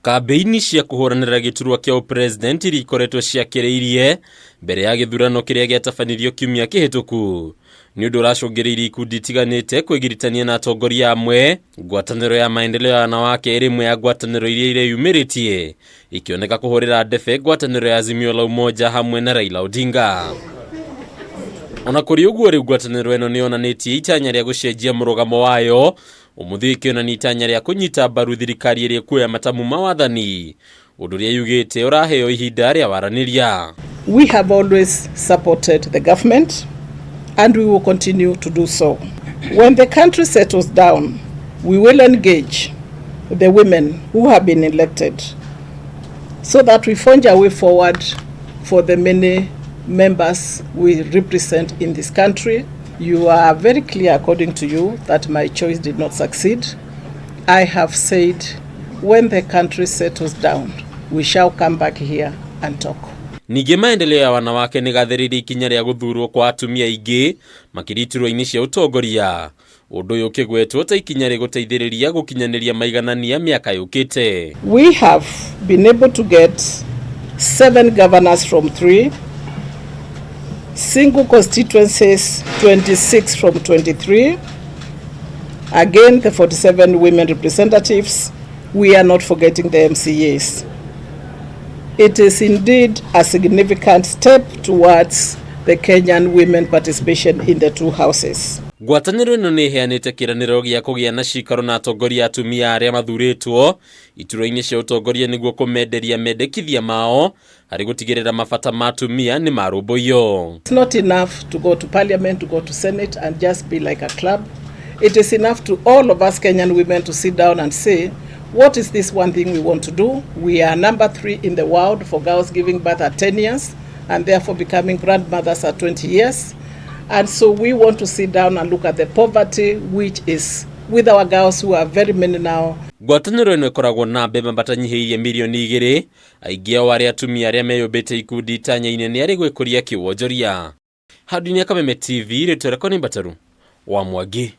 Kambĩini cia kũhũranĩra gĩturwa kĩa ũpresident iria ikoretwo ciakĩrĩirie mbere ya gĩthurano kĩrĩa gĩatabanirio kiumia kĩhĩtũku nĩ ũndũ ũracũngĩrĩirie ikundi itiganĩte kwĩgiritania na atongoria amwe. Ngwatanĩro ya Maendeleo ya Wanawake ĩrĩ ĩmwe ya ngwatanĩro iria ireyumĩrĩtie ikĩoneka kũhũrĩra ndebe ngwatanĩro ya Azimio la Umoja hamwe na Raila Odinga. Ona kũrĩ ũguo, rĩu ngwatanĩro ĩno nĩ yonanĩtie itanya rĩa gũcenjia mũrũgamo wayo, ũmũthĩ ĩkĩonania itanya rĩa kũnyita mbaru thirikari ĩrĩa ĩkuoya matamu ma wathani, ũndũ ũrĩa yugĩte ũraheo ihinda rĩa waranĩria. We have always supported the government and we will continue to do so. When the country settles down, we will engage the women who have been elected so that we forge a way forward for the many members we represent in this country. You are very clear, according to you, that my choice did not succeed. I have said when the country settles down, we shall come back here and talk. Ningĩ Maendeleo ya Wanawake nĩ gathĩrĩirie ikinya rĩa gũthurwo kwa atumia aingĩ makĩria iturwa-inĩ cia ũtongoria, ũndũ ũyũ ũkĩgwetwo ta ikinya rĩgũteithĩrĩria gũkinyanĩria maiganania mĩaka yũkĩte. We have been able to get 7 governors from 3, single constituencies 26 from 23. Again, the 47 women representatives, we are not forgetting the MCAs. It is indeed a significant step towards the Kenyan women participation in the two houses. Ngwatanĩro ĩno nĩ ĩheanĩte kĩĩranĩro gĩa kũgĩa na cikaro na atongoria atumia arĩa mathurĩtwo iturwa-inĩ cia ũtongoria nĩguo kũmenderia mendekithia mao harĩ gũtigĩrĩra mabata ma atumia nĩ marũmbũiyo. It's not enough to go to parliament, to go to senate and just be like a club. It is enough to all of us Kenyan women to sit down and say, what is this one thing we want to do? We are number 3 in the world for girls giving birth at 10 years and therefore becoming grandmothers at 20 years. And so we want to sit down and look at the poverty which is with our girls who are very many now. Ngwatanĩro ĩno ĩkoragwo na mbembe matanyihĩirie mirioni 2, aingĩ ao arĩa atumia arĩa meyũmbĩte ikundi itanya-inĩ nĩ arĩ gwĩkũria kĩwonjoria. Handũ-inĩ ya Kameme TV, rĩtwa rĩakwa nĩ Mbataru wa Mwangi.